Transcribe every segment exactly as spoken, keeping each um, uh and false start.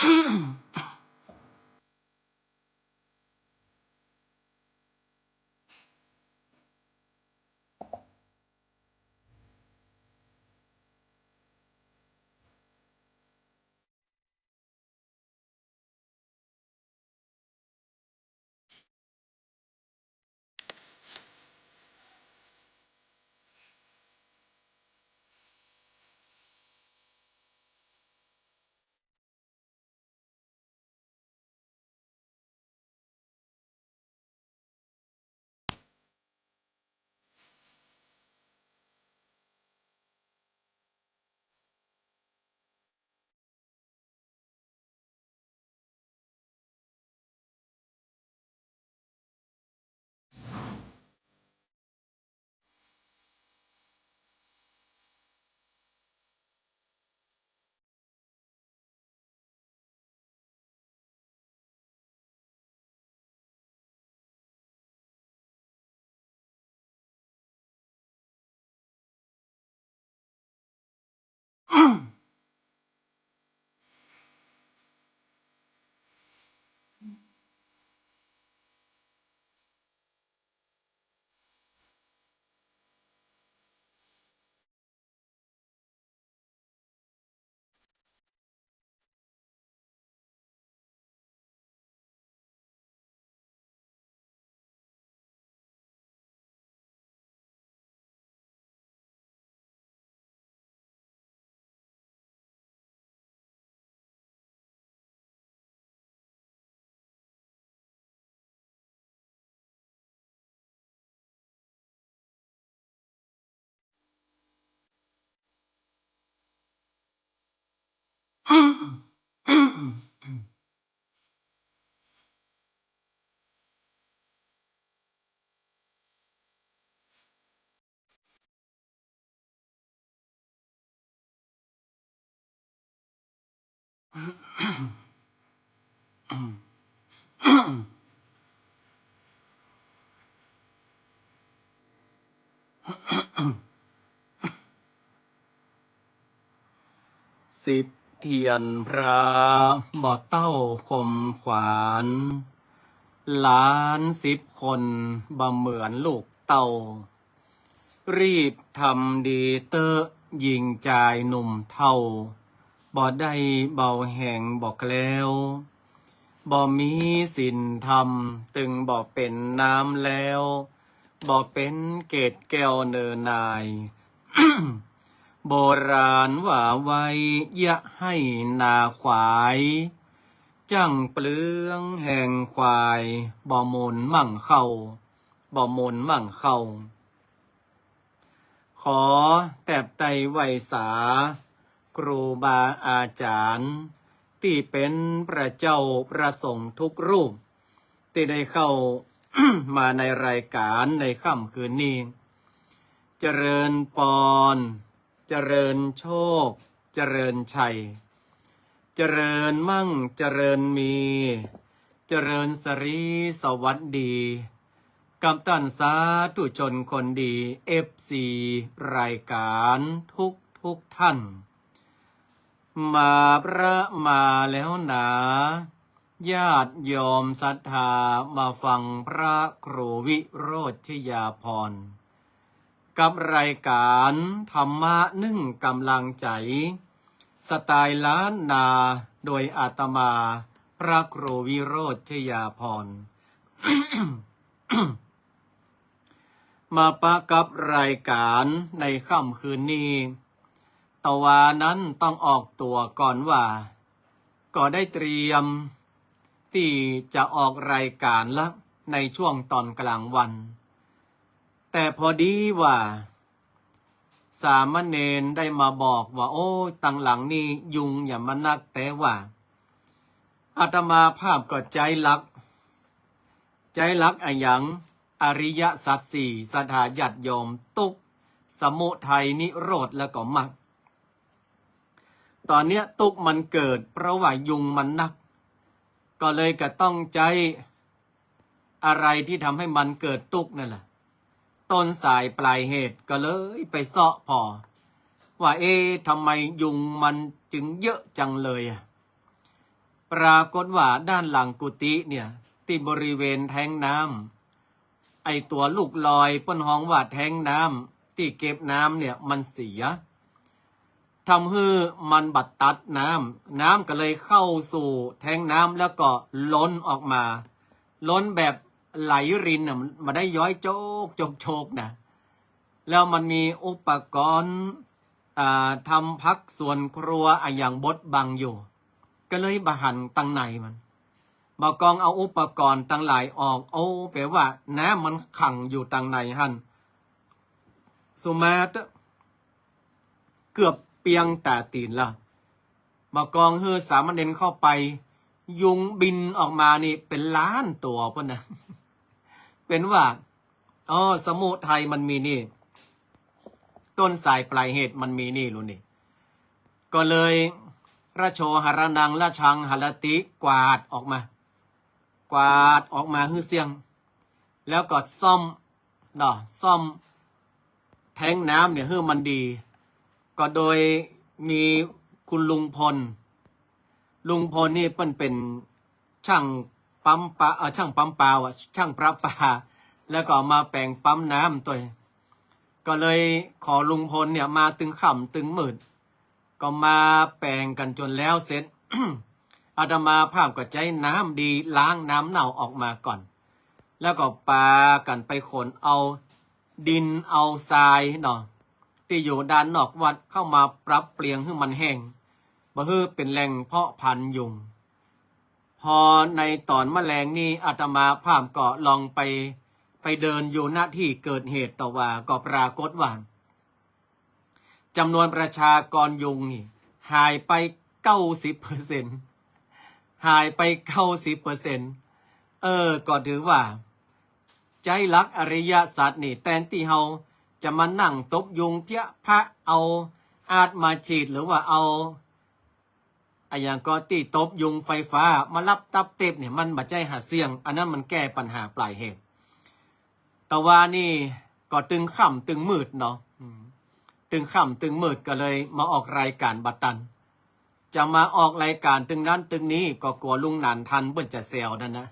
สิบเตียนพระบ่เต้าคมขวาน หลานสิบคนบ่เหมือนลูกเต้า รีบทำดีเต๊อะหญิงจายหนุ่มเฒ่า บ่ได้เบาแฮงบ่แคล้ว บ่มีศีลธรรมตึงบ่เป๋นน้ำแล้ว บ่เป๋นเกศแก้วเนอนาย โบราณว่าไว้อย่าให้นาขวาย จั้งเปลืองแฮงควาย บ่มูลมั่งเข้า บ่มูลมั่งเข้า ขอแตบไต้ไหว้สา ครูบาอาจ๋ารย์ ตี้เป๋นพระเจ้าพระสงฆ์ทุกรูป ตี้ได้เข้า มาในรายก๋านในค่ำคืนนี้ เจริญปอน เจริญโชค เจริญชัย เจริญมั่ง เจริญมี เจริญสรีสวัสดี กับต้านสาธุชนคนดี เอฟซี รายก๋านทุกทุกท่าน มาพระมาแล้วหนา ญาติโยมศรัทธามาฟังพระครูวิโรจน์ชยาภรณ์ กับรายก๋านธรรมะนึ่งก๋ำลังใจ๋ สไตล์ล้านนา โดยอาตมาพระครูวิโรจน์ชยาภรณ์ มาปะกับรายก๋านในค่ำคืนนี้ ตะวานั้นต้องออกตั๋วก่อนว่า ก็ได้เตรียมตี้จะออกรายก๋านละในช่วงตอนกลางวัน แต่พอดีว่า สามเณรได้มาบอกว่า โอ้ ตังหลังนี่ยุงหยาบมานัก แต่ว่า อาตมาภาพก็ใจ๊หลัก ใจ๊หลักอะหยัง อริยสัจสี่ ศรัทธาญาติโยม ตุ๊กข์ สมุทัย นิโรธ แล้วก็มรรค ต๋อนเนี้ยตุ๊กข์มันเกิด เพราะว่ายุงมันนัก ก็เลยก็ต้องใจ๊ อะไรตี้ทำหื้อมันเกิดตุ๊กข์นั่นแหละ ต้นสายปลายเหตุก็เลยไปเซาะผ่อ ว่า เอ๊ะ ทำไมยุงมันจึงเยอะจังเลยอะ ปรากฏว่าด้านหลังกุฏิเนี่ย ตี้บริเวณแท้งน้ำ ไอ้ตั๋วลูกลอยเปิ้นฮ้องว่าแท้งน้ำ ตี้เก็บน้ำเนี่ยมันเสีย ทำหื้อมันบ่ตัดน้ำ น้ำก็เลยเข้าสู่แท้งน้ำแล้วก็ล้นออกมา ล้นแบบไหลรินน่ะ มันบ่ได้ย้อยโจกโจกโจกนะ แล้วมันมีอุปกรณ์ อ่า ทำผักสวนครัวอะหยังบดบังอยู่ ก็เลยบ่หันตังในมัน บ่ากองเอาอุปกรณ์ตังหลายออก โอ้ แปลว่าน้ำมันขังอยู่ตังในหั้น สุมาเต๊อะ เกือบเปียงต๋าตี๋นละ บ่ากองหื้อสามเณรเข้าไป ยุงบินออกมานี่เป๋นล้านตั๋วปู้นนะ เป๋นว่า อ๋อ สมุทัยมันมีนี่ ต้นสายปลายเหตุมันมีนี่ลูกนี่ ก็เลย รโชหรณัง รชังหรติ กวาดออกมา กวาดออกมาหื้อเสี้ยง แล้วก็ซ่อม เนาะ ซ่อมแท้งน้ำเนี่ยหื้อมันดี ก็โดยมีคุณลุงพล ลุงพลนี่เปิ้นเป๋นช่างปั๊มปา เอ่อ ช่างปั๊มปาว่ะ ช่างประปา แล้วก็มาแป๋งปั๊มน้ำตวย ก็เลยขอลุงพลเนี่ยมาตึงค่ำตึงมืด ก็มาแป๋งกั๋นจ๋นแล้วเสร็จ อาตมาภาพก็ใจ๊น้ำดีล้างน้ำเน่าออกมาก่อน แล้วก็ปากั๋นไปขนเอาดินเอาทรายเนาะ ตี้อยู่ด้านนอกวัดเข้ามาปรับเปลี่ยงหื้อมันแห้ง บ่หื้อเป๋นแหล่งเพาะพันธุ์ยุง พอในต๋อนมะแลงนี่อาตมาภาพก็ลองไป ไปเดินอยู่ ณ ตี้เกิดเหตุตะวา ก็ปรากฏว่า จ๋ำนวนประชากรยุงนี่หายไปเก้าสิบเปอร์เซ็นต์ หายไปเก้าสิบเปอร์เซ็นต์ เออ ก็ถือว่า ใจ๊หลักอริยสัจนี่ แตนตี้เฮาจะมานั่งตบยุงเพี้ยพะ เอาอาดมาฉีด หรือว่าเอา อะหยังก็ตี้ตบยุงไฟฟ้ามาลับตับเต็บเนี่ย มันบ่ใจ้หาเสี้ยง อันนั้นมันแก้ปัญหาปลายเหตุ ตะวานี่ก็ตึงค่ำตึงมืดเนาะ อืม ตึงค่ำตึงมืดก็เลยมาออกรายก๋านบ่ตัน จะมาออกรายก๋านตึงนั้นตึงนี้ก็กั๋วลุงหนานทันเปิ้นจะแซวนั่นนะ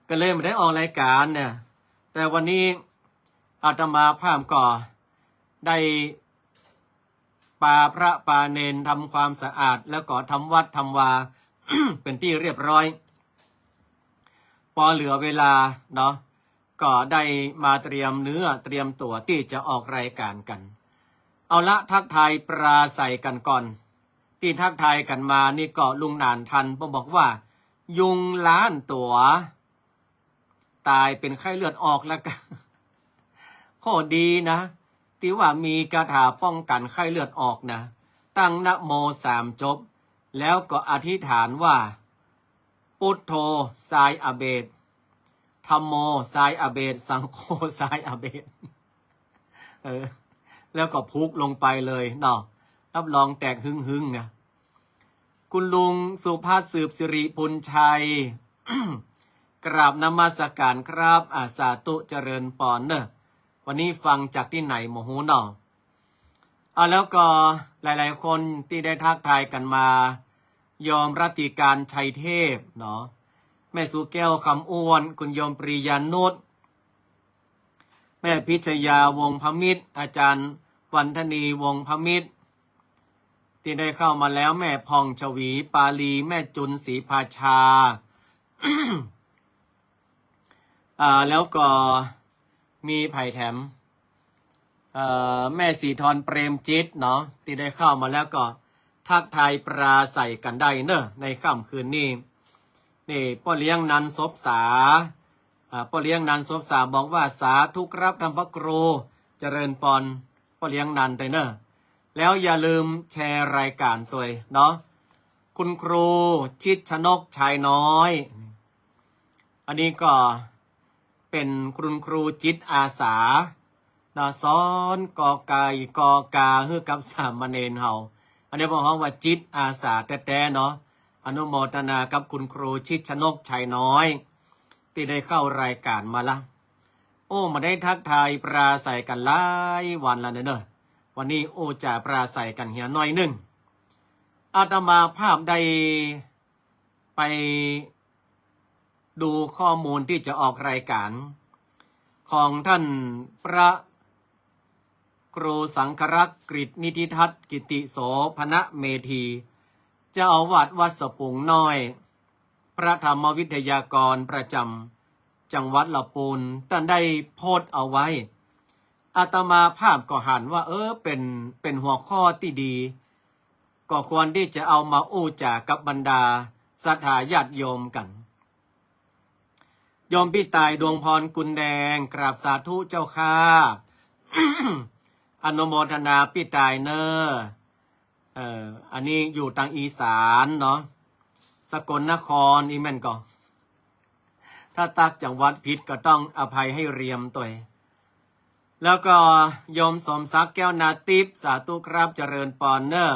ก็เลยบ่ได้ออกรายก๋านเนี่ย แต่วันนี้อาตมาภาพก็ได้ ปาพระปาเณร ทำความสะอาด แล้วก็ทำวัดทำวา เป๋นตี้เรียบร้อย ปอเหลือเวลาเนาะ ก็ได้มาเตรียมเนื้อเตรียมตั๋วตี้จะออกรายก๋านกั๋น เอาละ ทักทายปราศรัยกั๋นก่อน ตี้ทักทายกั๋นมานี่ก็ลุงหนานทันเปิ้นบอกว่า ยุงล้านตั๋ว ต๋ายเป๋นไข้เลือดออกแล้วกะ ข้อดีนะ ตี้ว่ามีคาถาป้องกั๋นไข้เลือดออกนะ ตั้งนะโมสามจบ แล้วก็อธิษฐานว่า พุทโธ ทรายอเบศ ธัมโม ทรายอเบศ สังโฆ ทรายอเบศ เออ แล้วก็พุกลงไปเลยเนาะ รับรองแตกหึ้งๆ นะ คุณลุงสุภัสสืบสิริปุญชัย กราบนมัสการครับ อ่า สาธุ เจริญปอนเนอะ วันนี้ฟังจากตี้ไหนบ่ฮู้เนาะ อ่า แล้วก็หลายๆ คนตี้ได้ทักทายกั๋นมา โยมรัตติการ ชัยเทพเนาะ แม่สุแก้ว คำอ้วน คุณโยมปริยานุช แม่พิชยา วงศ์พมิตร อาจารย์วันธนี วงศ์พมิตร ตี้ได้เข้ามาแล้ว แม่ผ่อง ฉวีปาลี แม่จุน ศรีภาชา อ่า แล้วก็มีใผแถม เอ่อ แม่ศรีธร เปรมจิตเนาะ ตี้ได้เข้ามาแล้วก็ทักทายปราศรัยกั๋นได้เนอะ ในค่ำคืนนี้ นี่ ป้อเลี้ยงนันท์ สบสา อ่า ป้อเลี้ยงนันท์ สบสา บอกว่า สาธุครับท่านพระครู เจริญปอน ป้อเลี้ยงนันท์ตวยเนอะ แล้วอย่าลืมแชร์รายก๋านตวยเนาะ คุณครูชิดชนก ชายน้อย อันนี้ก็เป๋นคุณครูจิตอาสานะ สอนกอไก่กอกาหื้อกับสามเณรเฮา อันนี้เปิ้นฮ้องว่าจิตอาสาแต๊ๆ เนาะ อนุโมทนากับคุณครูชิดชนก ชายน้อย ตี้ได้เข้ารายก๋านมาละ โอ้ บ่ได้ทักทายปราศรัยกั๋นหลายวันแล้วเนอะ วันนี้ โอ้ จะปราศรัยกั๋นเหียหน้อยนึ่ง อาตมาภาพได้ ไปดูข้อมูลตี้จะออกรายก๋าน ของต้านพระครูสังฆรักษ์ กฤษนิธิทัศน์ กิติโสภณเมธี เจ้าอาวาสวัดสะปุงน้อย พระธรรมวิทยากรประจ๋ำจังหวัดละปูน ต้านได้โพสต์เอาไว้ อาตมาภาพก็หันว่า เออ เป๋น เป๋นหัวข้อตี้ดี ก็ควรตี้จะเอามาอู้จ๋ากับบรรดาศรัทธาญาติโยมกั๋น โยมปี้ต๋าย ดวงพร กุลแดง กราบสาธุเจ้าข้า อนุโมทนาปี้ต๋ายเน่อ เอ่อ อันนี้อยู่ตางอีสานเนาะ สกลนคร อีแม่นก่อ ถ้าตั๊กจังหวัดผิดก็ต้องอภัยหื้อเรียมตวย แล้วก็โยมสมศักดิ์ แก้วนาทิพย์ สาธุครับ เจริญปอนเน่อ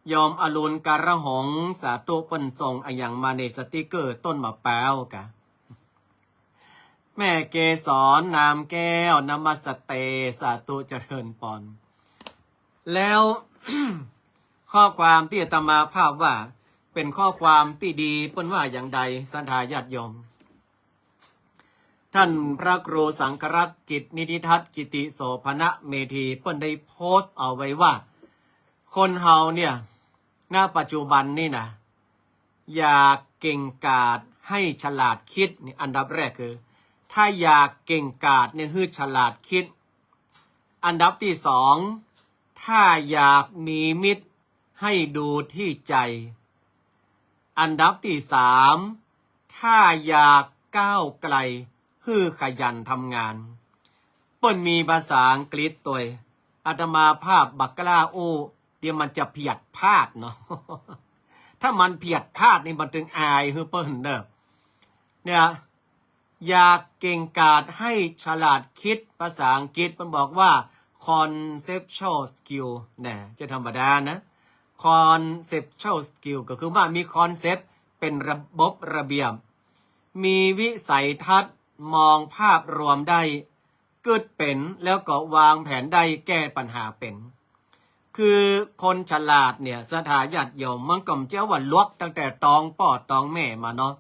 โยมอรุณ การหงส์ สาธุ เปิ้นส่งอะหยังมาเน่อ สติกเกอร์ต้นมะพร้าวกะ แม่เกสร นามแก้ว นมัสเต สาธุ เจริญปอน แล้ว ข้อความตี้อาตมาภาพว่าเป๋นข้อความตี้ดี เปิ้นว่าอย่างใด ศรัทธาญาติโยม ต้านพระครูสังฆรักษ์ กฤษนิธิทัศน์ กิติโสภณเมธี เปิ้นได้โพสต์เอาไว้ว่า คนเฮาเนี่ย ณ ปัจจุบันนี่นะ อยากเก่งกาจหื้อฉลาดคิดนี่ อันดับแรกคือ ถ้าอยากเก่งกาจเนี่ยหื้อฉลาดคิด อันดับตี้สอง ถ้าอยากมีมิตรหื้อดูตี้ใจ๋ อันดับตี้สาม ถ้าอยากก้าวไกลหื้อขยันทำงาน เปิ้นมีภาษาอังกฤษตวย อาตมาภาพบ่กล้าอู้ เดี๋ยวมันจะเผียดพลาดเนาะ ถ้ามันเผียดพลาดนี่มันตึงอายหื้อเปิ้นเน่อ เนี่ย อยากเก่งกาจหื้อฉลาดคิด ภาษาอังกฤษมันบอกว่า conceptual skill นะ จะธรรมดานะ conceptual skill ก็คือว่ามี concept เป๋นระบบระเบียบ มีวิสัยทัศน์ มองภาพรวมได้ กึ๊ดเป๋น แล้วก็วางแผนได้ แก้ปัญหาเป๋น คือคนฉลาดเนี่ย ศรัทธาญาติโยม มันก็บ่ใจ้ว่าหลวกตั้งแต่ต๊องป้อต๊องแม่มาเนาะ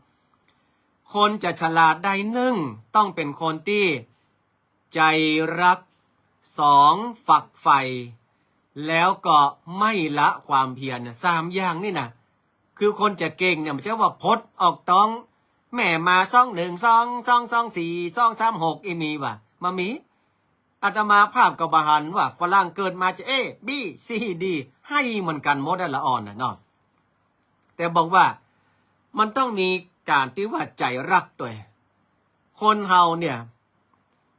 คนจะฉลาดได้ นึ่ง ต้องเป๋นคนตี้ใจ๋ฮัก สอง ฝักใฝ่ แล้วก็ไม่ละความเพียรนะ สามอย่างนี่นะ คือคนจะเก่งเนี่ย บ่ใจ้ว่าผดออกต๊องแม่มา สองหนึ่ง สองสอง สองสี่ สองสามหก อีมีบ่า บ่มี อาตมาภาพก็บ่หันว่าฝรั่งเกิดมาจะ A B C D หื้อเหมือนกั๋นหมดอะละอ่อนน่ะเนาะ แต่บอกว่ามันต้องมีก๋านตี้ว่าใจ๋ฮักตวย คนเฮาเนี่ย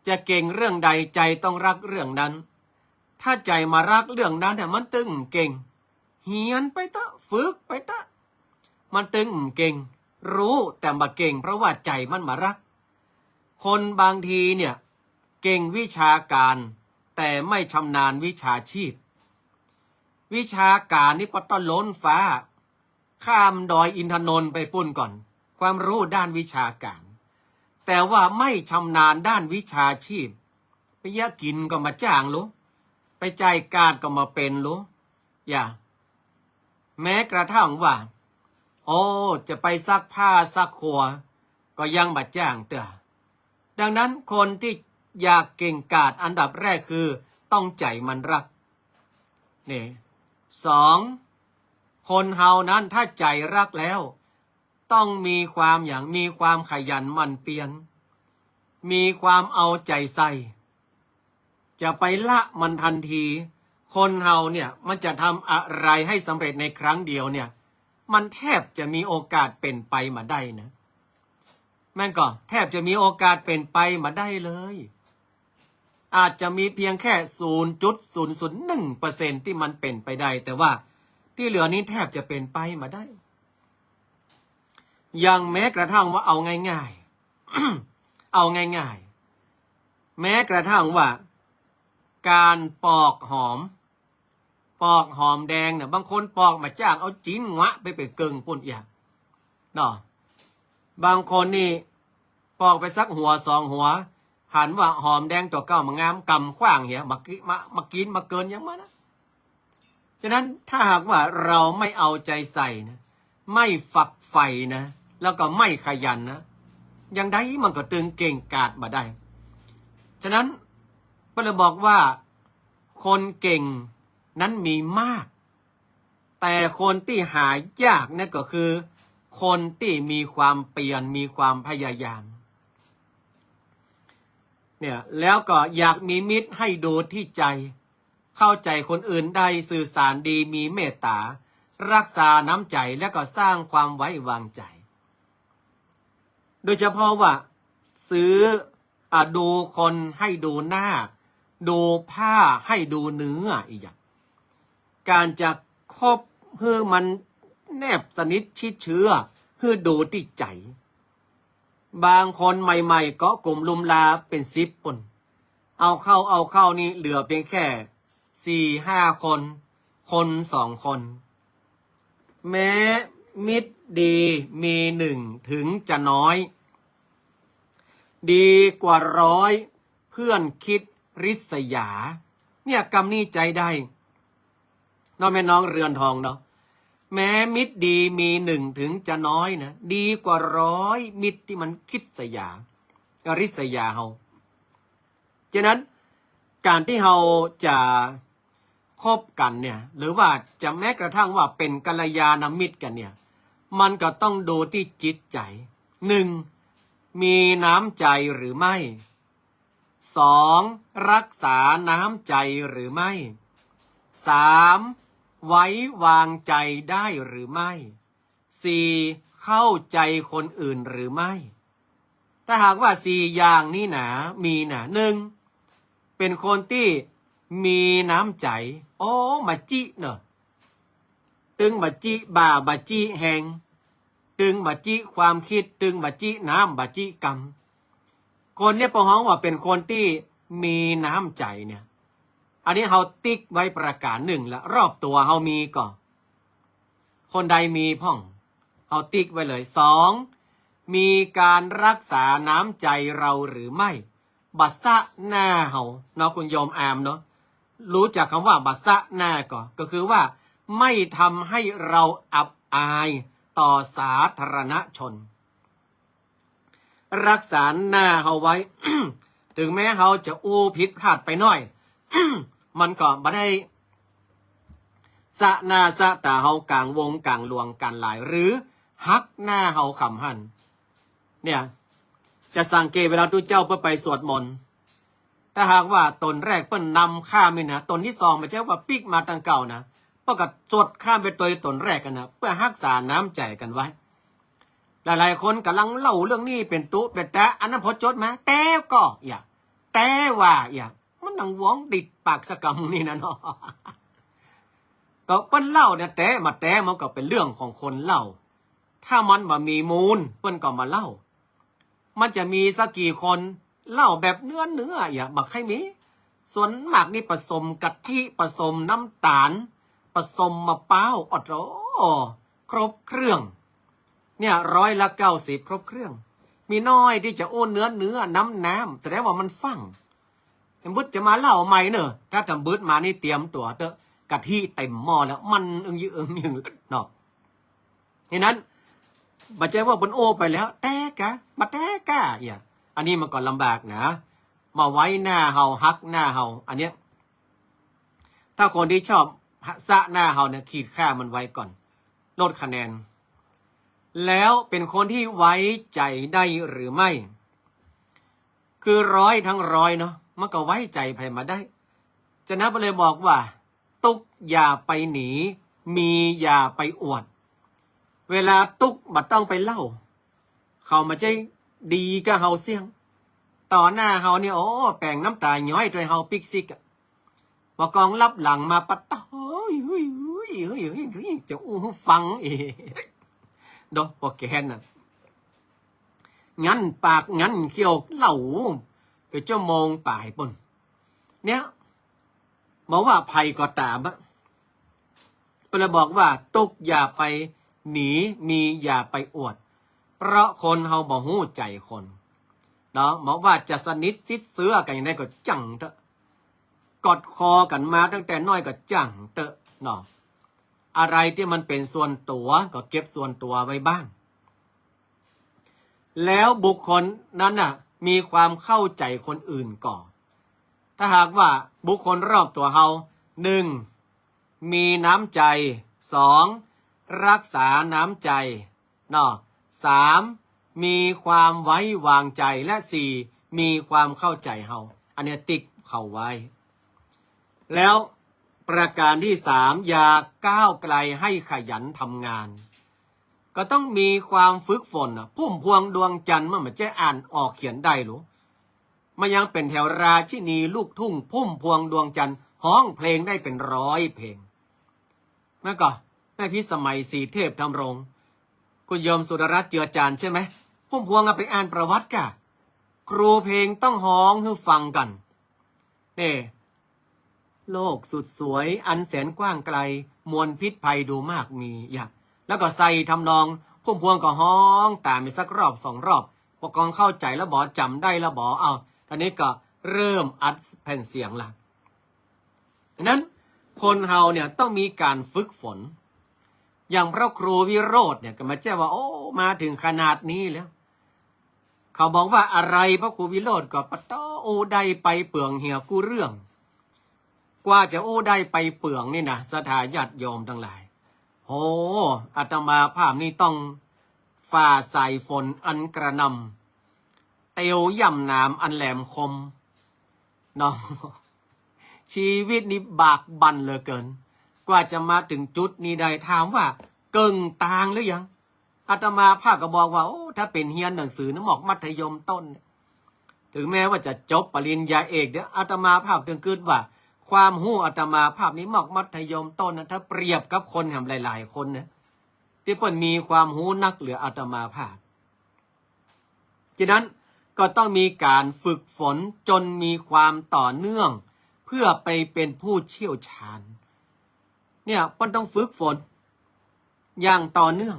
จะเก่งเรื่องใด ใจ๋ต้องฮักเรื่องนั้น ถ้าใจ๋บ่าฮักเรื่องนั้นเนี่ย มันตึงเก่ง เฮียนไปเต๊อะ ฝึกไปเต๊อะ มันตึงเก่ง ฮู้แต่บ่าเก่ง เพราะว่าใจ๋มันบ่าฮัก คนบางทีเนี่ย เก่งวิชาการ แต่ไม่ชำนาญวิชาชีพ วิชาการนี่ปะตะล้นฟ้า ข้ามดอยอินทนนท์ไปปู๊นก่อน ความฮู้ด้านวิชาการ แต่ว่าไม่ชำนาญด้านวิชาชีพ ไปเยียะกิ๋นก็บ่าจ้างลู ไปจ่ายก๊าดก็บ่าเป๋นลู อย่า แม้กระทั่งว่า โอ้ จะไปซักผ้าซักครัว ก็ยังบ่าจ้างเตื้อ ดังนั้นคนตี้อยากเก่งกาจอันดับแรกคือต้องใจ๋มันฮัก นี่ สอง คนเฮานั้นถ้าใจ๋ฮักแล้ว ต้องมีความหยัง มีความขยันหมั่นเปียร มีความเอาใจ๋ใส่ จะไปละมันตันที คนเฮาเนี่ยมันจะทำอะไรให้สำเร็จในครั้งเดียวเนี่ย มันแทบจะมีโอกาสเป๋นไปบ่ได้นะ แม่นก่อ แทบจะมีโอกาสเป๋นไปบ่ได้เลย อาจจะมีเพียงแค่ ศูนย์จุดศูนย์ศูนย์หนึ่งเปอร์เซ็นต์ ตี้มันเป๋นไปได้ แต่ว่าตี้เหลือนี้แทบจะเป๋นไปบ่ได้ อย่างแม้กระทั่งว่าเอาง่ายๆ เอาง่ายๆ แม้กระทั่งว่าก๋านปอกหอม ปอกหอมแดงเนี่ย บางคนปอกบ่าจ้าง เอาจิ๊นงวะไปไปเกิ่งปู๊นเอียเนาะ บางคนนี่ปอกไปสักหัวสองหัว หันว่าหอมแดงตั๋วเก่าบ่างาม ก๋ำขว้างเหีย บ่ากิ บ่า บ่ากิ๋นบ่าเกินหยังมันนะ ฉะนั้นถ้าหากว่าเราไม่เอาใจ๋ใส่นะ ไม่ฝักใฝ่นะ แล้วก็ไม่ขยันนะ อย่างใดมันก็ตึงเก่งกาจบ่ได้ ฉะนั้นเปิ้นเลยบอกว่า คนเก่งนั้นมีมาก แต่คนตี้หายากเนี่ยก็คือ คนตี้มีความเปียร มีความพยายาม เนี่ย แล้วก็อยากมีมิตรให้ดูที่ใจ เข้าใจคนอื่นได้ สื่อสารดี มีเมตตา รักษาน้ำใจ และก็สร้างความไว้วางใจ โดยเฉพาะว่า ซื้อ อ่ะ ดูคนให้ดูหน้า ดูผ้าให้ดูเนื้อ อีกอย่าง ก๋านจะคบหื้อมันแนบสนิทชิดเชื้อ หื้อดูตี้ใจ บางคนใหม่ๆ เกาะกลุ่มลุมลาเป๋นสิบปุ้น เอาเข้าเอาเข้านี่เหลือเปียงแค่สี่ห้าคน คนสองคน แม้มิตรดีมีหนึ่งถึงจะน้อย ดีกว่าร้อยเพื่อนคิดริษยา เนี่ย กำนี้ใจ๊ได้ เนาะแม่น้องเรือนทองเนาะ แม้มิตรดีมีหนึ่งถึงจะน้อยนะ ดีกว่าร้อยมิตรตี้มันคิดสยา ริษยาเฮา ฉะนั้นก๋านตี้เฮาจะคบกั๋นเนี่ย หรือว่าจะแม้กระทั่งว่าเป๋นกัลยาณมิตรกั๋นเนี่ย มันก็ต้องดูตี้จิตใจ๋ หนึ่ง มีน้ำใจ๋หรือไม่ สอง รักษาน้ำใจ๋หรือไม่ สาม ไว้วางใจ๋ได้หรือไม่ สี่ เข้าใจ๋คนอื่นหรือไม่ ถ้าหากว่าสี่อย่างนี้หนา มีหนา หนึ่ง เป๋นคนตี้มีน้ำใจ๋ โอ้ บ่าจี๊เนาะ ตึงบ่าจี๊บ่า บ่าจี๊แฮง ตึงบ่าจี๊ความกึ๊ด ตึงบ่าจี๊น้ำ บ่าจี๊กำ คนเนี่ยเปิ้นฮ้องว่าเป๋นคนตี้มีน้ำใจ๋เนี่ย อันนี้เฮาติ๊กไว้ประก๋านนึ่งละ รอบตั๋วเฮามีก่อ คนใดมีพ่อง เฮาติ๊กไว้เลย สอง มีก๋านรักษาน้ำใจ๋เราหรือไม่ บ่สะหน้าเฮาเนาะ คุณโยมอามเนาะ ฮู้จักกำว่าบ่สะหน้าก่อ ก็คือว่าไม่ทำให้เราอับอายต่อสาธารณชน รักษาหน้าเฮาไว้ เถิงแม้เฮาจะอู้ผิดพลาดไปหน้อย มันก็บ่ได้สะหน้าสะต๋าเฮาก๋างวงก๋างหลวงก๋านหลาย หรือหักหน้าเฮาขำหั้น เนี่ย จะสังเกตเวลาตุ๊เจ้าเปิ้นไปสวดมนต์ ถ้าหากว่าต๋นแรกเปิ้นนำข้ามนี่นะ ต๋นตี้สองบ่ใจ้ว่าปิ๊กมาตังเก่านะ เปิ้นก็สวดข้ามไปตวยต๋นแรกกั๋นนะ เปื้อฮักษาน้ำใจ๋กั๋นไว้ หลายๆ คนก่ำลังเล่าเรื่องนี้เป๋นตุ๊เป๋นตะ อันนั้นผ่อจดมา แต่ก็ อย่า แต่ว่า อย่า มันหนังหวงติดปากสะกำนี่นะเนาะ ก็เปิ้นเล่าเนี่ย แต่บ่แต่มันก็เป๋นเรื่องของคนเล่า ถ้ามันบ่มีมูล เปิ้นก็บ่เล่า มันจะมีสักกี่คน เล่าแบบเนื้อๆ อย่า บ่ใค่มี ส่วนมากนี่ผสมกะทิ ผสมน้ำต๋าล ผสมมะพร้าว โอ้โห ครบเครื่อง เนี่ย ร้อยละเก้าสิบ ครบเครื่อง มีน้อยตี้จะอู้เนื้อๆ น้ำๆ แสดงว่ามันฟั่ง ตำบึดจะมาเล่าใหม่เนอะ ถ้าตำบึดมานี่เตรียมตั๋วเต๊อะ กะทิเต๋มหม้อแล้ว มันอึ้งยึกอึ้งยึกเนาะ ฉะนั้น บ่ใจ้ว่าเปิ้นโอ้ไปแล้ว แต่กา บ่แต่กา อย่า อันนี้มันก็ลำบากนะ บ่ไว้หน้าเฮา หักหน้าเฮา อันเนี้ย ถ้าคนตี้ชอบสะหน้าเฮาเนี่ย ขีดค่ามันไว้ก่อน ลดคะแนน แล้วเป๋นคนตี้ไว้ใจ๋ได้หรือไม่ คือร้อยทั้งร้อยเนาะ มันก็ไว้ใจ๋ใผบ่ได้ ฉะนั้นเปิ้นเลยบอกว่า ตุ๊กอย่าไปหนี มีอย่าไปอวด เวลาตุ๊กบ่ต้องไปเล่า เขาบ่ใจ้ดีกับเฮาเสี้ยง ต่อหน้าเฮาเนี่ย โอ้ แป๋งน้ำต๋าย้อยตวยเฮาปิ๊กซิกอะ บ่กองลับหลังมาปะโต้ เฮ้ย เฮ้ย จะอู้หื้อฟังอีกเนาะ บ่แก้นน่ะ งั่นปากงั่นเขี้ยวเล่า เป๋นชั่วโมงป๋ายปุ้น เนี่ย บ่ว่าใผก็ต๋ามอะ เปิ้นเลยบอกว่า ตุ๊กอย่าไปหนี มีอย่าไปอวด เพราะคนเฮาบ่ฮู้ใจ๋คน เนาะ บ่ว่าจะสนิทซิดเสื้อกั๋นอย่างใดก็จ้างเต๊อะ กอดคอกั๋นมาตั้งแต่น้อยก็จ้างเต๊อะเนาะ อะไรตี้มันเป๋นส่วนตั๋วก็เก็บส่วนตั๋วไว้บ้าง แล้วบุคคลนั้นน่ะ มีความเข้าใจ๋คนอื่นก่อ ถ้าหากว่าบุคคลรอบตั๋วเฮา หนึ่ง มีน้ำใจ๋ สอง รักษาน้ำใจ๋ เนาะ สาม มีความไว้วางใจ๋ และ สี่ มีความเข้าใจ๋เฮา อันเนี้ยติ๊กเข้าไว้ แล้วประการตี้สาม อย่าก้าวไกล ให้ขยันทำงาน ก็ต้องมีความฝึกฝนน่ะ พุ่มพวงดวงจันทร์มันบ่ใจ้อ่านออกเขียนได้หรือ มันยังเป๋นแถวราชินีลูกทุ่ง พุ่มพวงดวงจันทร์ ฮ้องเพลงได้เป๋นร้อยเพลง แล้วก็แม่พิสมัย ศรีเทพธำรง คุณโยมสุดารัตน์ เจือจานทร์ใจ้ไหม พุ่มพวงอะไปอ่านประวัติก่ะ ครูเพลงต้องฮ้องหื้อฟังกั๋น นี่ โลกสุดสวยอันแสนกว้างไกล มวลพิษภัยดูมากมี อย่า แล้วก็ใส่ทำนอง พุ่มพวงก็ฮ้องต๋ามอีกสักรอบสองรอบ ปกครองเข้าใจ๋แล้วบ่ จ๋ำได้แล้วบ่ เอา ต๋อนนี้ก็เริ่มอัดแผ่นเสียงละ ฉะนั้นคนเฮาเนี่ยต้องมีก๋านฝึกฝน อย่างพระครูวิโรจน์เนี่ยก็บ่ใจ้ว่า โอ้ มาเถิงขนาดนี้แล้ว เขาบอกว่าอะไร พระครูวิโรจน์ก็ปะต๊ออู้ได้ไปเปื้องเหียกู้เรื่อง กว่าจะอู้ได้ไปเปื้องนี่นะ ศรัทธาญาติโยมตังหลาย โห อาตมาภาพนี่ต้องฝ่าสายฝนอันกระหน่ำ เตียวย่ำหนามอันแหลมคม เนาะ ชีวิตนี่บากบั่นเหลือเกิน กว่าจะมาเถิงจุดนี้ได้ ถามว่าเกิ่งตางหรือยัง อาตมาภาพก็บอกว่า โอ้ ถ้าเป๋นเฮียนหนังสือนะ หมอกมัธยมต้นเนี่ย ถึงแม้ว่าจะจบปริญญาเอกเนี่ย อาตมาภาพตึงกึ๊ดว่า ความฮู้อาตมาภาพนี่หมอกมัธยมต้นนะ ถ้าเปรียบกับคนแหมหลายๆ คนนะ ตี้เปิ้นมีความฮู้นักเหลืออาตมาภาพ ฉะนั้นก็ต้องมีก๋านฝึกฝนจ๋นมีความต่อเนื่อง เพื่อไปเป๋นผู้เชี่ยวชาญ เนี่ยเปิ้นต้องฝึกฝนอย่างต่อเนื่อง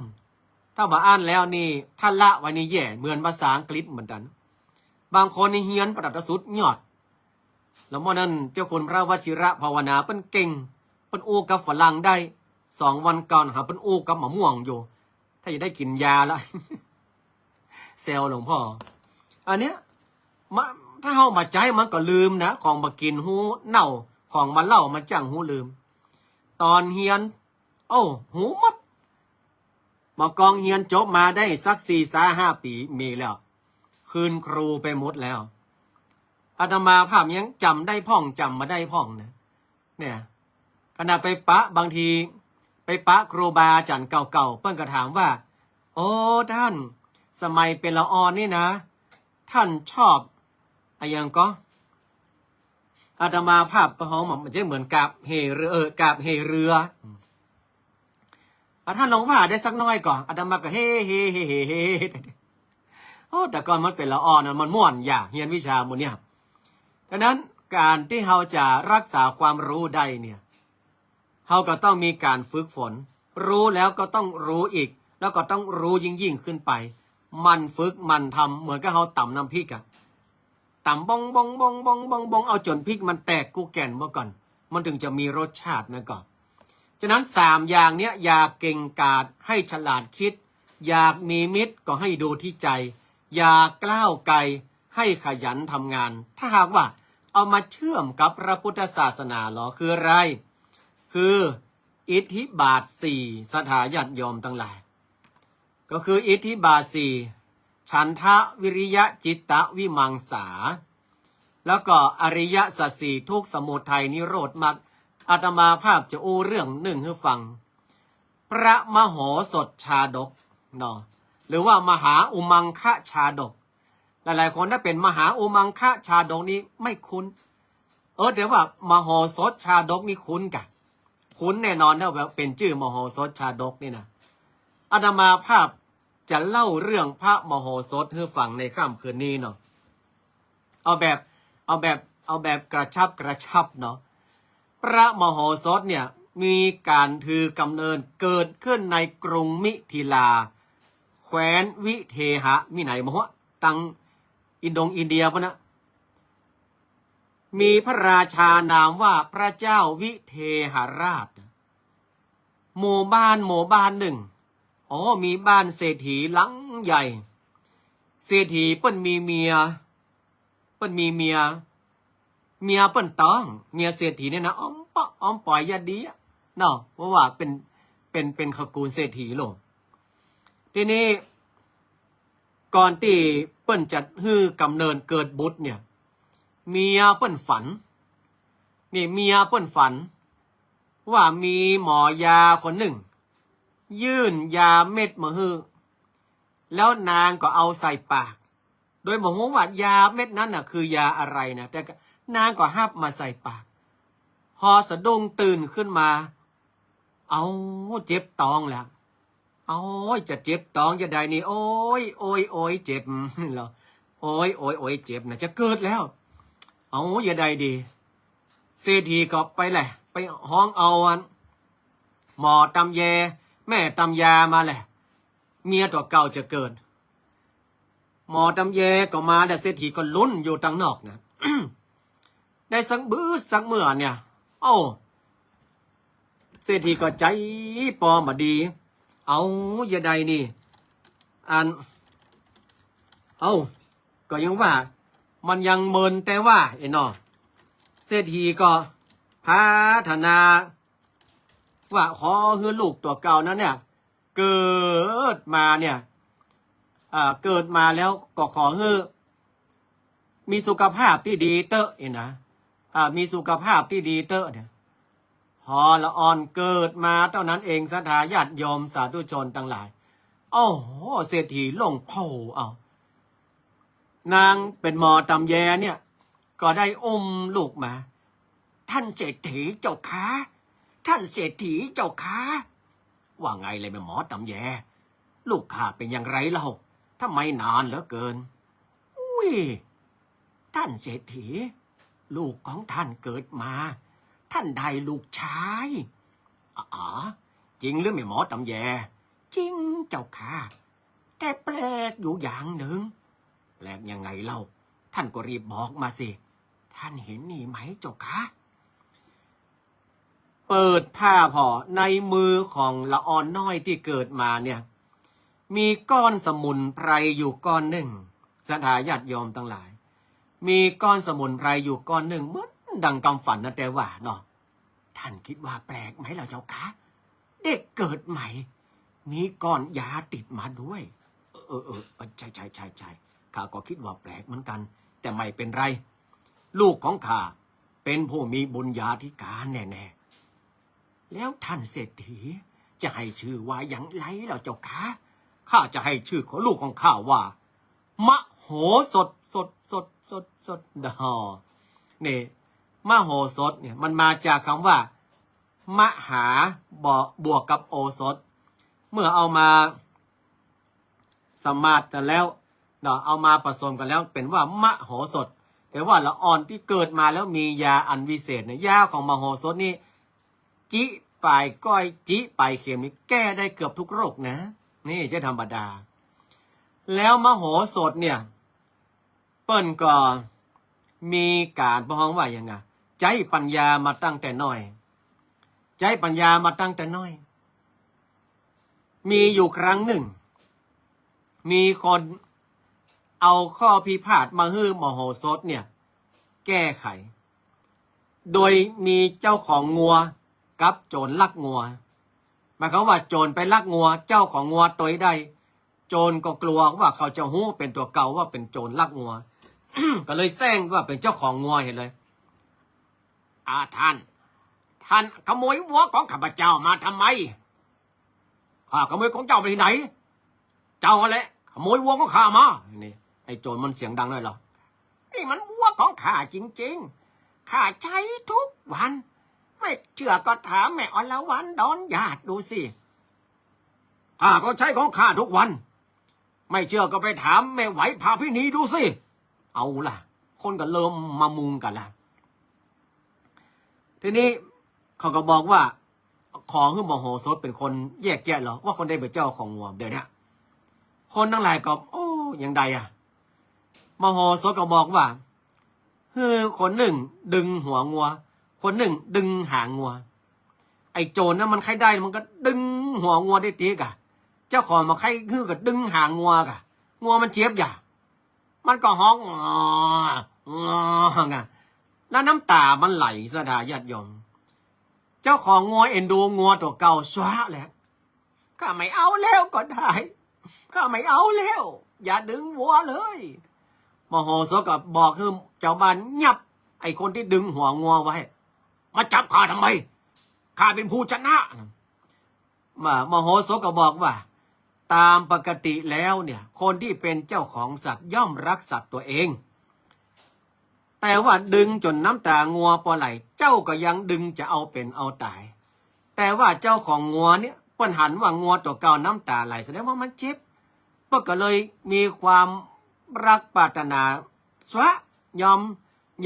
ถ้าบ่อ่านแล้วนี่ ถ้าละไว้นี่แย่ เหมือนภาษาอังกฤษเหมือนกั๋น บางคนนี่เฮียนปะดัดตะสุดยอด แล้วเมื่อนั้นเจ้าคุณพระวชิระภาวนาเปิ้นเก่ง เปิ้นอู้กับฝรั่งได้ สองวันก่อนหาเปิ้นอู้กับมะม่วงอยู่ ถ้าจะได้กิ๋นยาละ แซวหลวงพ่อ อันเนี้ย มา ถ้าเฮาบ่ใจ๊มันก็ลืมนะ ของบ่กิ๋นฮู้เน่า ของบ่เล่ามันจั้งฮู้ลืม ต๋อนเฮียน โอ้ ฮู้หมด บ่ากองเฮียนจบมาได้สักสี่สาห้าปี๋มีแล้ว คืนครูไปหมดแล้ว อาตมาภาพยังจ๋ำได้พ่อง จ๋ำบ่ได้พ่องนะ เนี่ย ขนาดไปปะ บางทีไปปะครูบาอาจ๋ารย์เก่าๆ เปิ้นก็ถามว่า โอ้ ต้าน สมัยเป๋นละอ่อนนี่นะ ต้านชอบอะหยังก่อ อาตมาภาพประฮ้องมันจะเหมือนกาบเหเรือ เออ กาบเหเรือ อ่ะ ต้านลองว่าได้สักหน้อยก่อ อาตมาก็เฮ่ เฮ่ เฮ่ เฮ่ เฮ่ โอ้ แต่ก่อนมันเป๋นละอ่อนนะ มันม่วนอย่า เฮียนวิชาหมู่เนี่ย ดังนั้นก๋านตี้เฮาจะรักษาความฮู้ได้เนี่ย เฮาก็ต้องมีก๋านฝึกฝน ฮู้แล้วก็ต้องฮู้อีก แล้วก็ต้องฮู้ยิ่งๆ ขึ้นไป หมั่นฝึกหมั่นทำ เหมือนกับเฮาต๋ำน้ำพริกอะ ต๋ำบ้องบ้องบ้องบ้องบ้องบ้อง เอาจ๋นพริกมันแตกกู้แก่นเมื่อก่อน มันถึงจะมีรสชาตินะก่อ ฉะนั้นสามอย่างเนี้ย อย่าเก่งกาจ ให้ฉลาดคิด อยากมีมิตรก็ให้ดูที่ใจ อย่าก้าวไกล ให้ขยันทำงาน ถ้าหากว่าเอามาเชื่อมกับพระพุทธศาสนาเหรอ คืออะไร คืออิทธิบาทสี่ ศรัทธาญาติโยมตังหลาย ก็คืออิทธิบาทสี่ ฉันทะ วิริยะ จิตตะ วิมังสา แล้วก็อริยสัจสี่ ทุกข์ สมุทัย นิโรธ มรรค อาตมาภาพจะอู้เรื่องนึ่งหื้อฟัง พระมโหสถชาดกเนาะ หรือว่ามหาอุมังคชาดก หลายๆ คนถ้าเป๋นมหาอุมังคชาดกนี่ไม่คุ้น เออ แต่ว่ามโหสถชาดกนี่คุ้นก่ะ คุ้นแน่นอนนะ ว่าเป๋นจื้อมโหสถชาดกนี่นะ อาตมาภาพจะเล่าเรื่องพระมโหสถหื้อฟังในค่ำคืนนี้เนาะ เอาแบบ เอาแบบ เอาแบบกระชับกระชับเนาะ พระมโหสถเนี่ย มีก๋านถือกำเนิดเกิดขึ้นในกรุงมิถิลา แคว้นวิเทหะ มีไหนบ่ฮู้ ตังอินดงอินเดียปู้นนะ มีพระราชานามว่าพระเจ้าวิเทหราช หมู่บ้านหมู่บ้านนึ่ง โอ้ มีบ้านเศรษฐีหลังใหญ่ เศรษฐีเปิ้นมีเมีย เปิ้นมีเมีย เมียเปิ้นต๊อง เมียเศรษฐีเนี่ยนะ อ้อมเปาะอ้อมป๋อยยะดีอะเนาะ เพราะว่าเป๋น เป๋น เป๋นตระกูลเศรษฐีโลก ทีนี้ ก่อนตี้เปิ้นจะหื้อกำเนิดเกิดบุตรเนี่ย เมียเปิ้นฝัน นี่เมียเปิ้นฝัน ว่ามีหมอยาคนนึ่ง ยื่นยาเม็ดมาหื้อ แล้วนางก็เอาใส่ปาก โดยบ่ฮู้ว่ายาเม็ดนั้นน่ะคือยาอะไรนะ แต่ก็นางก็ฮับมาใส่ปาก พอสะดุ้งตื่นขึ้นมา เอา เจ็บต๊องแล้ว โอ๊ย จะเจ็บต๊องจะใดนี่ โอ๊ย โอ๊ย โอ๊ย เจ็บ เหรอ โอ๊ย โอ๊ย โอ๊ย เจ็บนะ จะเกิดแล้ว เอาจะใดดี เศรษฐีก็ไปแหละ ไปฮ้องเอาอัน หมอตำแย แม่ตำยามาแหละ เมียตั๋วเก่าจะเกิด หมอตำแยก็มา แต่เศรษฐีก็ลุ้นอยู่ตังนอกนะ ได้สักบึดสักเมื่อเนี่ย เอ้า เศรษฐีก็ใจ๋ปอบ่ดี เอาจะใดนี่ อัน เอ้า ก็ยังว่า มันยังเมินแต่ว่า เอ้ยเนาะ เศรษฐีก็ปรารถนา ว่าขอหื้อลูกตั๋วเก่านั้นเนี่ย เกิดมาเนี่ย อ่า เกิดมาแล้วก็ขอหื้อ มีสุขภาพตี้ดีเต๊อะ เอ้ยนะ อ่า มีสุขภาพตี้ดีเต๊อะเนี่ย พอละอ่อนเกิดมาเต้านั้นเอง ศรัทธาญาติโยมสาธุชนตังหลาย โอ้โห เศรษฐีโล่งโพล่ง เอา นางเป๋นหมอตำแยเนี่ย ก็ได้อุ้มลูกมา ท่านเศรษฐีเจ้าคะ ท่านเศรษฐีเจ้าคะ ว่าไงเลยแม่หมอตำแย ลูกข้าเป๋นอย่างไรเล่า ทำไมนานเหลือเกิน อุ้ย ท่านเศรษฐี ลูกของท่านเกิดมา ท่านได้ลูกชาย อ๋อ จริงหรือแม่หมอตำแย จริงเจ้าค่ะ แต่แปลกอยู่อย่างหนึ่ง แปลกยังไงเล่า ท่านก็รีบบอกมาสิ ท่านเห็นนี่ไหมเจ้าคะ เปิดผ้าผ่อ ในมือของละอ่อนน้อยตี้เกิดมาเนี่ย มีก้อนสมุนไพรอยู่ก้อนนึ่ง ศรัทธาญาติโยมตังหลาย มีก้อนสมุนไพรอยู่ก้อนนึ่ง เหมือนดังกำฝันนะแต่ว่าเนาะ ท่านคิดว่าแปลกไหมล่ะเจ้าคะ เด็กเกิดใหม่ มีก้อนยาติดมาด้วย เออ เออ เออ เออ ใช่ ใช่ ใช่ ใช่ ข้าก็คิดว่าแปลกเหมือนกัน แต่ไม่เป็นไร ลูกของข้าเป๋นผู้มีบุญญาธิการแน่ๆ แล้วท่านเศรษฐีจะให้ชื่อว่าอย่างไรล่ะเจ้าคะ ข้าจะให้ชื่อของลูกของข้าว่า มโหสถ สถ สถ สถ สถ ดอ นี่ มโหสถเนี่ย มันมาจากคำว่า มหา บวก บวกกับโอสถ เมื่อเอามาสมาสกันแล้วเนาะ เอามาผสมกันแล้วเป๋นว่ามโหสถ แต่ว่าละอ่อนตี้เกิดมาแล้วมียาอันวิเศษเนี่ย ยาของมโหสถนี่ จิปลายก้อย จิปลายเข็มนี่แก้ได้เกือบทุกโรคนะ นี่จะธรรมดา แล้วมโหสถเนี่ย เปิ้นก็มีก๋าน เปิ้นฮ้องว่าหยังอะ ใจ๊ปัญญามาตั้งแต่น้อย ใจ๊ปัญญามาตั้งแต่น้อย มีอยู่ครั้งนึ่ง มีคนเอาข้อพิพาทมาหื้อมโหสถเนี่ย แก้ไข โดยมีเจ้าของงัวกับโจรลักงัว หมายความว่าโจรไปลักงัว เจ้าของงัวตวยได้ โจรก็กลัวว่าเขาจะฮู้เป๋นตั๋วเก่าว่าเป๋นโจรลักงัว ก็เลยแซงว่าเป๋นเจ้าของงัวเหียเลย อ่า ท่าน ท่านขโมยวัวของข้าพเจ้ามาทำไม ข้าขโมยของเจ้าไปที่ไหน เจ้าแหละขโมยวัวของข้ามา นี่ ไอ้โจรมันเสียงดังเลยเหรอ นี่มันวัวของข้าจริงๆ ข้าใจ๊ทุกวัน ไม่เชื่อก็ถามแม่อรวรรณดอนหยาดดูสิ ข้าก็ใจ๊ของข้าทุกวัน ไม่เชื่อก็ไปถามแม่ไหวพาพินีดูสิ เอาล่ะ คนก็เริ่มมามุงกันละ ทีนี้เขาก็บอกว่า ขอหื้อมโหสถเป๋นคนแยกแยะเหรอ ว่าคนใดเป๋นเจ้าของงัว เดี๋ยวเนี้ย คนตังหลายก็ โอ้ อย่างใดอะ มโหสถก็บอกว่า หื้อคนนึ่งดึงหัวงัว คนนึ่งดึงหางงัว ไอ อ้โจรนั้นมันใค่ได้ มันก็ดึงหัวงัวได้ตี้ก่ะ เจ้าของบ่ใค่หื้อก็ดึงหางงัวก่ะ งัวมันเจ็บอย่า มันก็ฮ้อง งอ งอ งอ แล้วน้ำต๋ามันไหล ศรัทธาญาติโยม เจ้าของงัวเอ็นดูงัวตั๋วเก่า สวะแหละ ข้าไม่เอาแล้วก็ได้ ข้าไม่เอาแล้ว อย่าดึงวัวเลย มโหสถก็บอกหื้อจาวบ้านเงียบ ไอ้คนตี้ดึงหัวงัวไว้ มาจับข้าทำไม ข้าเป็นผู้ชนะ ม- มโหสถก็บอกว่า ตามปกติแล้วเนี่ย คนที่เป็นเจ้าของสัตว์ย่อมรักสัตว์ตัวเอง แต่ว่าดึงจ๋นน้ำต๋างัวปอไหล เจ้าก็ยังดึงจะเอาเป๋นเอาต๋าย แต่ว่าเจ้าของงัวเนี่ย เปิ้นหันว่างัวตั๋วเก่าน้ำต๋าไหล แสดงว่ามันเจ็บ เปิ้นก็เลยมีความรักปรารถนา สวะ ยอม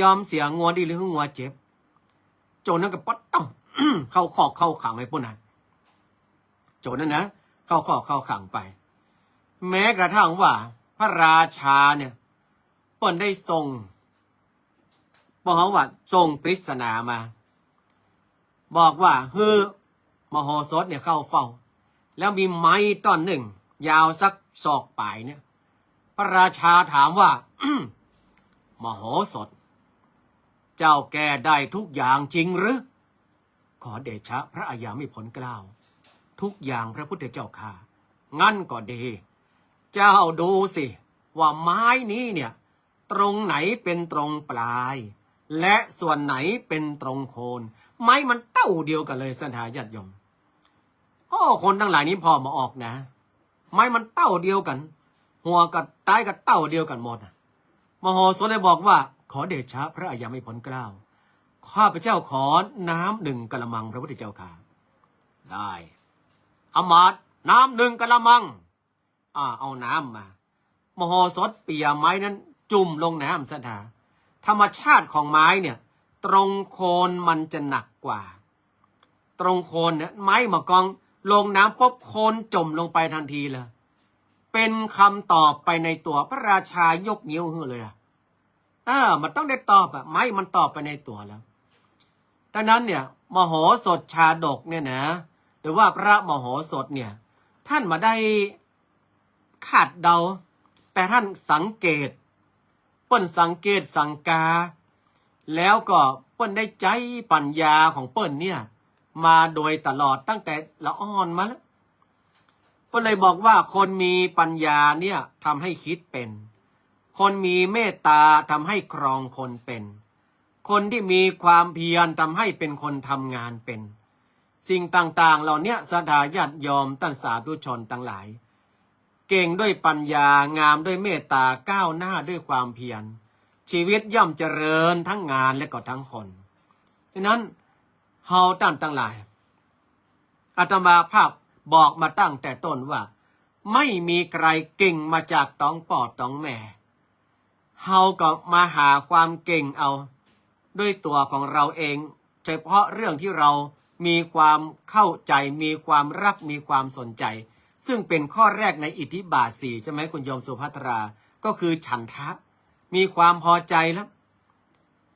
ยอมเสียงัวดีหรืองัวเจ็บ โจรนั้นก็ปัดเต้า เข้าคอกเข้าขังไปปู้นนะ โจรนั้นนะ เข้าคอกเข้าขังไป แม้กระทั่งว่าพระราชาเนี่ย เปิ้นได้ส่ง บอกว่าส่งปริศนามา บอกว่าหื้อมโหสถเนี่ยเข้าเฝ้า แล้วมีไม้ต้อนนึ่ง ยาวสักศอกป๋ายเนี่ย พระราชาถามว่า มโหสถ เจ้าแก้ได้ทุกอย่างจริงหรือ ขอเดชะพระอาญามิผลเกล้า ทุกอย่างพระพุทธเจ้าข้า งั้นก็ดี เจ้าดูสิ ว่าไม้นี้เนี่ย ตรงไหนเป็นตรงปลาย และส่วนไหนเป็นตรงโคน ไม้มันเต้าเดียวกั๋นเลย ศรัทธาญาติโยม โอ้ คนตังหลายนี้ผ่อบ่ออกนะ ไม้มันเต้าเดียวกั๋น หัวกับต๋ายก็เต้าเดียวกั๋นหมดอะ มโหสถเลยบอกว่า ขอเดชะพระอาญามิผลเกล้า ข้าพเจ้าขอน้ำหนึ่งกะละมังพระพุทธเจ้าข้า ได้ อำมาตย์ น้ำหนึ่งกะละมัง อ่า เอาน้ำมา มโหสถเปียไม้นั้นจุ่มลงน้ำ ศรัทธา ธรรมชาติของไม้เนี่ย ตรงโคนมันจะหนักกว่า ตรงโคนเนี่ย ไม้มะกอง ลงน้ำปุ๊บโคนจ่มลงไปทันทีเลย เป็นคำตอบไปในตั๋ว พระราชายกงิ้วหื้อเลยอะ อ่า มันต้องได้ตอบอะ ไม้มันตอบไปในตั๋วแล้ว ดังนั้นเนี่ย มโหสถชาดกเนี่ยนะ หรือว่าพระมโหสถเนี่ย ท่านบ่ได้คาดเดา แต่ท่านสังเกต เปิ้นสังเกตสังกา แล้วก็เปิ้นได้ใจ๊ปัญญาของเปิ้นเนี่ย มาโดยตลอดตั้งแต่ละอ่อนมาแล้ว เปิ้นเลยบอกว่าคนมีปัญญาเนี่ยทำให้คิดเป็น คนมีเมตตาทำให้ครองคนเป็น คนที่มีความเพียรทำให้เป็นคนทำงานเป็น สิ่งต่างๆ เหล่าเนี้ย ศรัทธาญาติโยมต้านสาธุชนตังหลาย เก่งด้วยปัญญา งามด้วยเมตตา ก้าวหน้าด้วยความเพียร ชีวิตย่อมเจริญทั้งงานและก็ทั้งคน ฉะนั้น เฮาต้านตังหลาย อาตมาภาพบอกมาตั้งแต่ต้นว่า ไม่มีใครเก่งมาจากต๊องป้อต๊องแม่ เฮาก็มาหาความเก่งเอา ด้วยตั๋วของเราเอง เฉพาะเรื่องที่เรามีความเข้าใจ มีความรัก มีความสนใจ ซึ่งเป็นข้อแรกในอิทธิบาทสี่ ใช่ไหมคุณโยมสุภัทรา ก็คือฉันทะ มีความพอใจแล้ว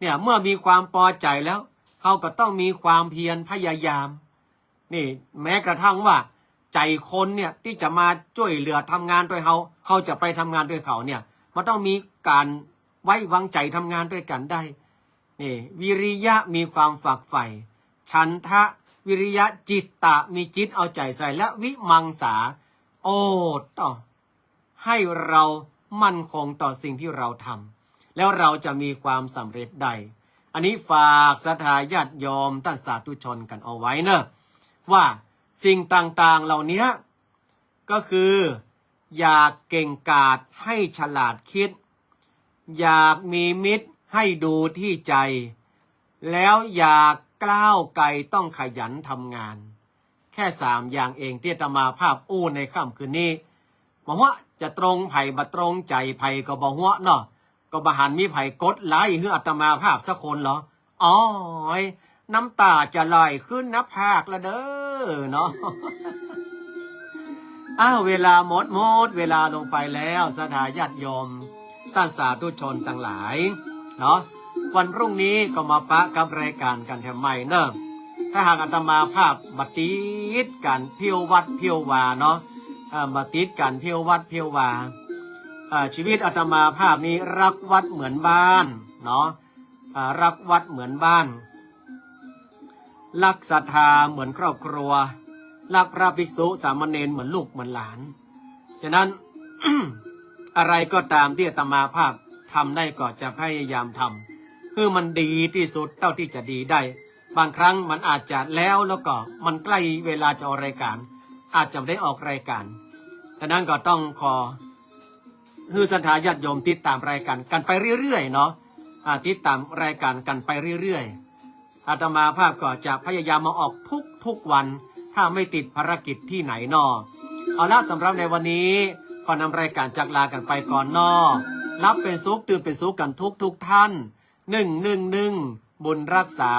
เนี่ย เมื่อมีความพอใจแล้ว เฮาก็ต้องมีความเพียรพยายาม นี่ แม้กระทั่งว่า ใจ๋คนเนี่ย ตี้จะมาจ้วยเหลือทำงานตวยเฮา เฮาจะไปทำงานตวยเขาเนี่ย มันต้องมีก๋านไว้วางใจ๋ทำงานตวยกั๋นได้ นี่ วิริยะ มีความฝักใฝ่ ฉันทะ วิริยะ จิตตะ มีจิตเอาใจ๋ใส่ และวิมังสา โอดต่อ ให้เรามั่นคงต่อสิ่งที่เราทำ แล้วเราจะมีความสำเร็จได้ อันนี้ฝากศรัทธาญาติโยมต้านสาธุชนกั๋นเอาไว้เนอะ ว่าสิ่งต่างๆ เหล่านี้ ก็คือ อยากเก่งกาจให้ฉลาดคิด อยากมีมิตรให้ดูที่ใจ แล้วอยากก้าวไกลต้องขยันทำงาน แค่สามอย่างเองตี้อาตมาภาพอู้ในค่ำคืนนี้ บ่ฮู้จะตรงใผบ่ตรงใจ๋ใผก็บ่ฮู้เนาะ ก็บ่หันมีใผกดไลก์หื้ออาตมาภาพสักคนเหรอ โอ้ย น้ำต๋าจะไหลขึ้นหน้าผากละเด้อเนาะ อ้าว เวลาหมด หมดเวลาลงไปแล้ว ศรัทธาญาติโยม ต้านสาธุชนตังหลาย เนาะ วันพรุ่งนี้ก็มาปะกับรายก๋านกั๋นแถมใหม่เนอะ ถ้าหากอาตมาภาพบ่ติดก๋านเที่ยววัดเที่ยววาเนาะ เอ่อ บ่ติดก๋านเที่ยววัดเที่ยววา เอ่อ ชีวิตอาตมาภาพนี้รักวัดเหมือนบ้านเนาะ อ่า รักวัดเหมือนบ้าน รักศรัทธาเหมือนครอบครัว รักพระภิกษุสามเณรเหมือนลูกเหมือนหลาน ฉะนั้น อะไรก็ตามตี้อาตมาภาพทำได้ก็จะพยายามทำ หื้อมันดีตี้สุดเต้าตี้จะดีได้ บางครั้งมันอาจจะแล้ว แล้วก็มันใก้เวลาจะออกรายก๋าน อาจจะบ่ได้ออกรายก๋าน ฉะนั้นก็ต้องขอ หื้อศรัทธาญาติโยมติดต๋ามรายก๋านกั๋นไปเรื่อยๆ เนาะ อ่า ติดต๋ามรายก๋านกั๋นไปเรื่อยๆ อาตมาภาพก็จะพยายามมาออกทุกๆ วัน ถ้าไม่ติดภารกิจตี้ไหนเนาะ เอาละ สำหรับในวันนี้ ขอนำรายก๋านจากลากั๋นไปก่อนเนาะ หลับเป๋นสุข ตื่นเป๋นสุขกั๋นทุกๆ ท่าน นึ่ง นึ่ง นึ่ง บุญรักษา